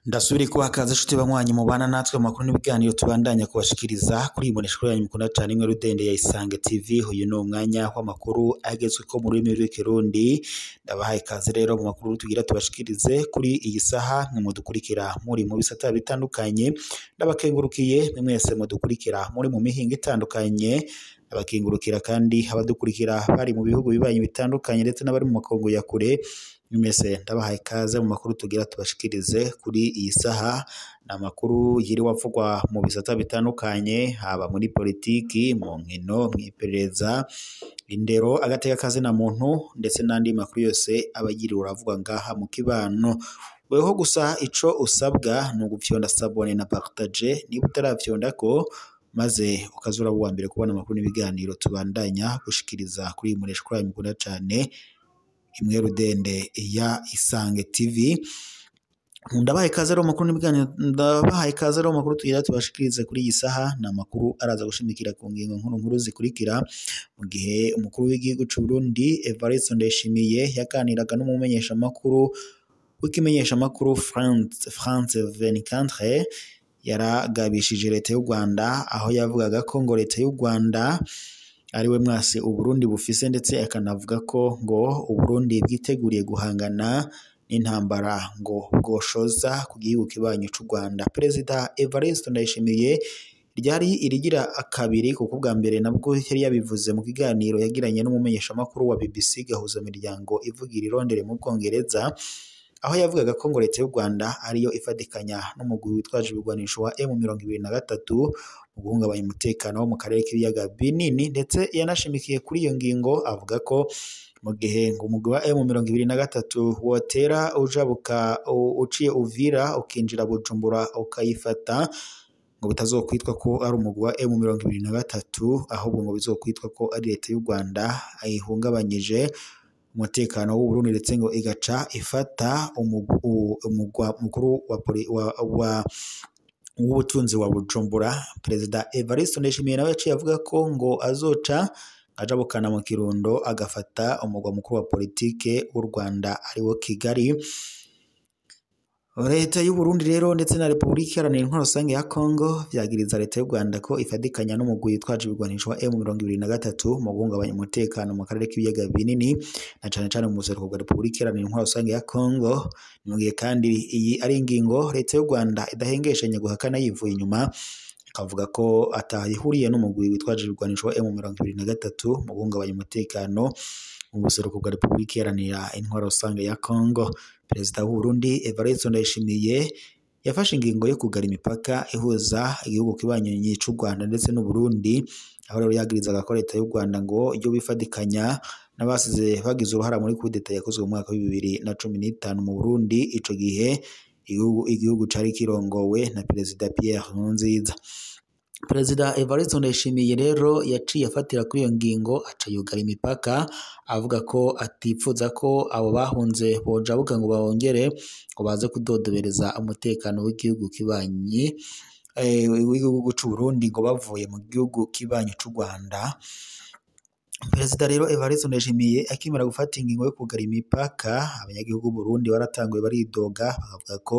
Ndasubiri kubaha ikaze nshuti banywanyi mubana natwe mu makuru n'ibiganiro tubandanya kubashikiriza kuri iyi mboneshakure yanyu mukunda cane imwe rudende ya Isange TV. Uyu ni umwanya w'amakuru agezweko mu rurimi rw'ikirundi. Ndabahaye ikaze rero mu makuru tugira tubashikirize kuri iyi saha, mwe mudukurikira muri mu bisata bitandukanye. Ndabakengurukiye mwe mwese mudukurikira muri mu mihingo itandukanye. Ndabakengurukira kandi abadukurikira bari mu bihugu bibanyi bitandukanye ndetse n'abari mu makungu ya kure. Mwese ndabahaye ikaze mu makuru tugira tubashikirize kuri iyi saha. Ni amakuru yiriwe avugwa mu bisata bitandukanye, haba muri politiki, mu nkino, mw'iperereza, indero, agateka kazina muntu ndetse n'andi makuru yose aba yiriwe aravugwa ngaha mu kibano. Weho gusa ico usabwa ni ugufyonda sabone na partage niba utaravyondako, maze ukaza uraba uwa mbere kubona amakuru n'ibiganiro tubandanya gushikiriza kuri iyi mboneshakure yanyu mukunda cane imwe rudende ya Isange TV. Ndabahaye ikaze rero mu makuru n'ibiganiro, ndabahaye ikaze rero mu makuru tugira tubashikirize kuri iyi saha. Ni amakuru araza gushimikira ku ngingo nkuru nkuru zikurikira. Mu gihe umukuru w'igihugu c'u Burundi Evariste Ndayishimiye yaganiraga n'umumenyeshamakuru w'ikimenyeshamakuru France 24, yaragabishije leta y'u Rwanda, aho yavugaga ko ngo leta y'u Rwanda ariwe mwasi Uburundi bufise, ndetse akanavuga ko ngo Uburundi bwiteguriye guhangana n'intambara ngo bwoshoza ku gihugu kibanyi c'u Rwanda. Perezida Evariste Ndayishimiye ryari irigira kabiri, kuko ubwa mbere nabwo yari yabivuze mu kiganiro yagiranye n'umumenyeshamakuru wa BBC Gahuzamiryango ivugira i Londres mu Bwongereza, aho yavugaga ko ngo leta y'u Rwanda ariyo ifatikanya n'umugwi witwaje ibigwanisho wa M23 mu guhungabanya umutekano wo mu karere k'ibiyaga binini. Ndetse yanashimikiye kuri iyo ngingo avuga ko mu gihe ngo umugwi wa M23 wotera ujabuka uciye Uvira ukinjira Bujumbura ukayifata, ngo bitazokwitwa ko ari umugwi wa M23, ahubwo ngo bizokwitwa ko ari leta y'u Rwanda ayihungabanyije umutekano w'u Burundi, ndetse ngo igaca ifata umugwa mukuru wa w'ubutunzi wa Bujumbura. Perezida Evariste Ndayishimiye nawe yaciye avuga ko ngo azoca ajabukana mu Kirundo agafata umugwa mukuru wa politike w'u Rwanda ariwo Kigali. Leta y'u Burundi rero ndetse na Repubulika Iharanira Intwaro Rusange ya Congo vyagiriza leta y'u Rwanda ko ifadikanya n'umugwi witwaje ibigwanisho wa M23 mu guhungabanya umutekano mu karere k'ibiyaga binini na cane cane mu buseruko bwa Repubulika Iharanira Intwaro Rusange ya Congo. Ni mu gihe kandi iyi ari ingingo leta y'u Rwanda idahengeshanya guhakana yivuye inyuma, ikavuga ko atahihuriye n'umugwi witwaje ibigwanisho wa M23 mu guhungabanya umutekano mu buseruko bwa Repubulika Iharanira Intwaro Rusange ya Congo. Perezida w'u Burundi Evariste Ndayishimiye yafashe ingingo yo kugara imipaka ihuza igihugu kibanyi c'u Rwanda ndetse n'u Burundi, aho rero yagirizaga ko leta y'u Rwanda ngo iyo bifadikanya n'abasize bagize uruhara muri kudeta yakozwe mu mwaka wa 2015 mu Burundi. Ico gihe igihugu cari kirongowe na Perezida Pierre Nkurunziza. Perezida Evariste Ndayishimiye rero yaciye afatira kuri iyo ngingo aca yugara imipaka, avuga ko atipfuza ko abo bahunze bojabuka ngo bongere ngo baze kudodobereza umutekano w'igihugu kibanyi w'igihugu c'u Burundi ngo bavuye mu gihugu kibanyi c'u Rwanda. Perezida rero Evariste Ndayishimiye akimara gufata ingingo yo kugara imipaka, abanyagihugu Burundi baratanguye baridoga, bakavuga ko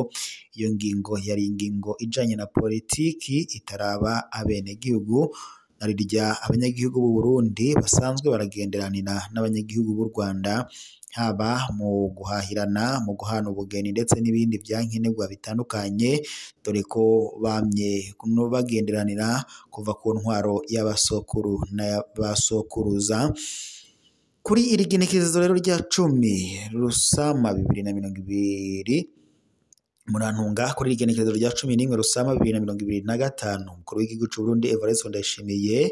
iyo ngingo yari ingingo ijanye na politiki itaraba abenegihugu, na rirya abanyagihugu b'u Burundi basanzwe baragenderanira n'abanyagihugu b'u Rwanda, haba mu guhahirana, mu guhana ubugeni ndetse n'ibindi vyankenerwa bitandukanye, dore ko bamye bagenderanira kuva ku ntwaro y'abasokuru n'abasokuruza. Kuri iri genekerezo rero rya 10 Rusama 2020, murantunga, kuri iri genekerezo rya 11 Rusama 2025, umukuru w'igihugu c'u Burundi Evariste Ndayishimiye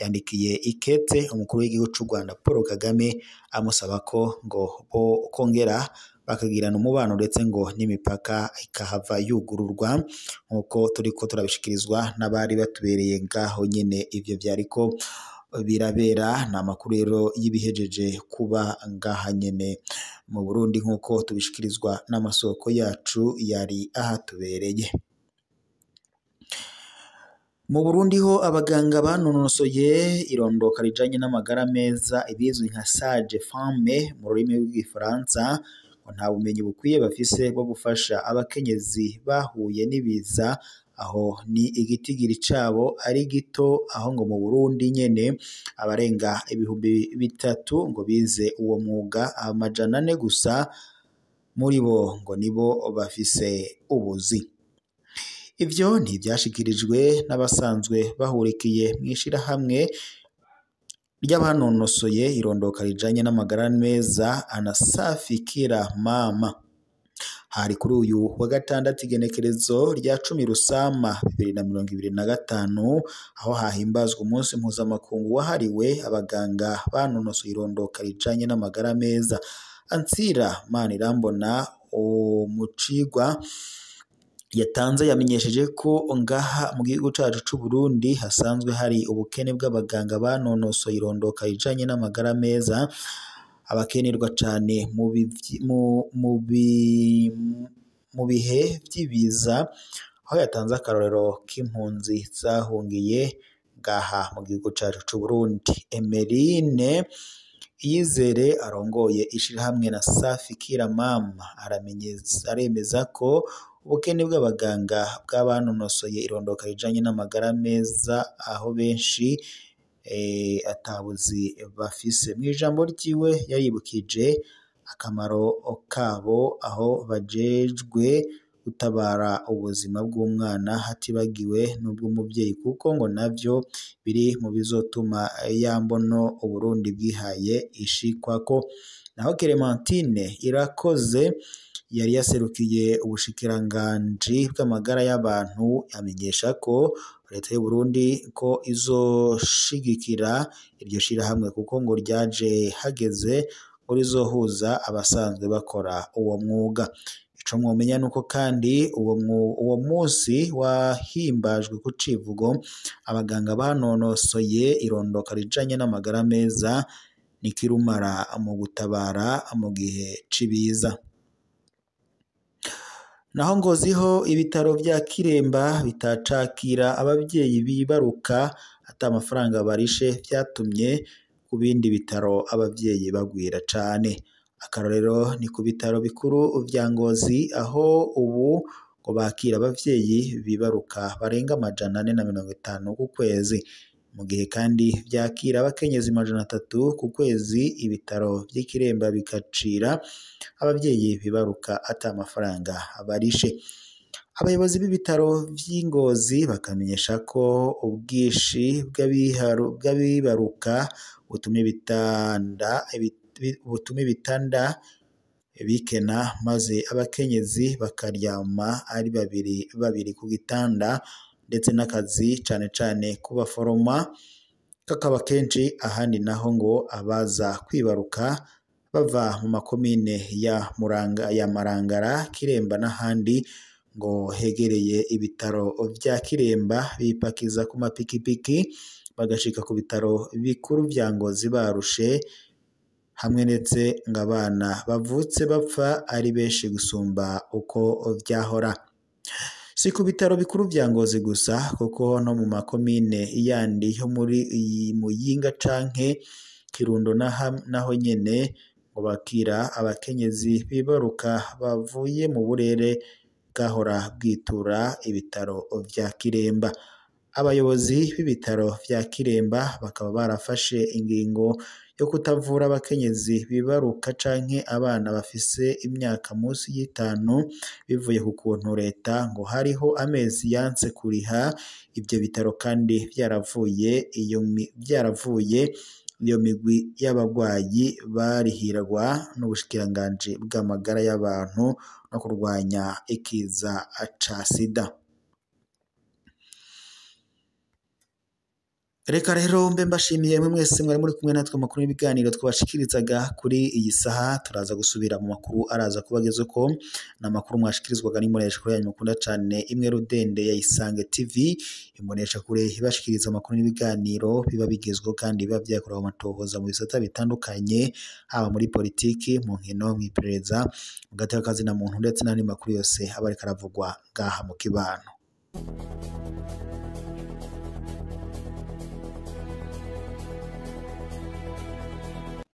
yandikiye ikete umukuru w'igihugu c'u Rwanda Paul Kagame, amusaba ko ngo bo kongera bakagirana umubano ndetse ngo n'imipaka ikahava yugururwa, nk'uko turiko turabishikirizwa n'abari batubereye ngaho nyene ivyo vyariko birabera. Ni amakuru rero y'ibihejeje kuba ngaha nyene mu Burundi, nk'uko tubishikirizwa n'amasoko yacu yari ahatubereye. Mu Burundi ho abaganga banonosoye irondoka rijanye n'amagara meza ibizwi nka sage femme mu rurimi rw'igifaransa ngo nta bumenyi bukwiye bafise bwo gufasha abakenyezi bahuye n'ibiza, aho ni igitigiri cabo ari gito, aho ngo mu Burundi nyene abarenga 3000 ngo bize uwo mwuga, 400 gusa muri bo ngo nibo bafise ubuzi. Ivyo ntivyashikirijwe n'abasanzwe bahurikiye mw'ishirahamwe ry'abanonosoye irondoka rijanye n'amagara meza Anasafi Kira Mama. Hari kuri uyu wa gatandatu igenekerezo rya 10 Rusama 2025, aho hahimbazwa umunsi mpuzamakungu wahariwe abaganga banonosoye irondoka rijanye n'amagara meza. Ansira Manirambona umucigwa yatanze yamenyesheje ko ngaha mu gihugu cacu c'u Burundi hasanzwe hari ubukene bw'abaganga banonosoye irondoka rijanye n'amagara meza, abakenerwa cane mu bihe vy'ibiza, aho yatanze akarorero k'impunzi zahungiye ngaha mu gihugu cacu c'u Burundi. Emeline Iyizere arongoye ishirahamwe na Safi Kira Mama aremeza ko ubukene bw'abaganga bw'abanonosoye irondoka rijanye n'amagara meza, aho benshi atabuzi bafise. Mw'ijambo ryiwe yaribukije akamaro kabo, aho bajejwe gutabara ubuzima bw'umwana hatibagiwe n'ubw'umuvyeyi, kuko ngo navyo biri mu bizotuma ya mbono Uburundi bwihaye ishikwako. Naho Clementine Irakoze yari yaserukiye ubushikiranganji bw'amagara y'abantu amenyesha ko leta y'u Burundi ko izoshigikira iryo shirahamwe, kuko ngo ryaje hageze ngo rizohuza abasanzwe bakora uwo mwuga. Ico mwomenya nuko kandi uwo munsi wahimbajwe ku civugo abaganga banonosoye irondoka rijanye n'amagara meza ni kirumara mu gutabara mu gihe c'ibiza. Naho Ngozi ho ibitaro vya Kiremba bitacakira abavyeyi bibaruka ata amafaranga barishe, vyatumye ku bindi bitaro abavyeyi bagwira cane. Akarorero ni ku bitaro bikuru vya Ngozi, aho ubu ngo bakira abavyeyi bibaruka barenga 450 ku kwezi, mu gihe kandi vyakira abakenyezi 300 ku kwezi. Ibitaro vy'Ikiremba bikacira abavyeyi bibaruka ata amafaranga barishe. Abayobozi b'ibitaro vy'i Ngozi bakamenyesha ko ubwinshi bw'abibaruka butuma ibitanda bikena, maze abakenyezi bakaryama ari babiri babiri ku gitanda, ndetse n'akazi cane cane ku baforoma kakaba kenshi. Ahandi naho ngo abaza kwibaruka bava mu makomine ya Muranga, ya Marangara, Kiremba n'ahandi ngo hegereye ibitaro vya Kiremba, bipakiza ku mapikipiki bagashika ku bitaro bikuru vya Ngozi barushe, hamwe ndetse ngo abana bavutse bapfa ari benshi gusumba uko vyahora. Si ku bitaro bikuru vya Ngozi gusa, kuko no mu makomine yandi yo muri Muyinga canke Kirundo naho nyene ngo bakira abakenyezi bibaruka bavuye mu burere bwahora bwitura ibitaro vya Kiremba. Abayobozi b'ibitaro vya Kiremba bakaba barafashe ingingo yo kutavura abakenyezi bibaruka canke abana bafise imyaka munsi y'itanu, bivuye ku kuntu leta ngo hariho amezi yanse kuriha ivyo bitaro, kandi vyaravuye iyo migwi y'abagwayi barihirwa n'ubushikiranganji bw'amagara y'abantu no kurwanya ikiza ca sida. Reka rero mbe mbashimiye mwe mwese mwari muri kumwe natwe makuru n'ibiganiro twabashikirizaga kuri iyi saha. Turaza gusubira mu makuru araza kubageza ko n'amakuru mwashikirizwaga n'imbonesha kure yanyu mukunda cane imwe rudende ya Isange TV, imbonesha kure ibashikiriza amakuru n'ibiganiro biba bigezweho kandi biba vyakorewe amatohoza mu bisata bitandukanye, haba muri politiki, mu nkino, mw'iperereza, mu gateka na muntu, ndetse n'andi makuru yose aba ariko aravugwa ngaha mu kibano.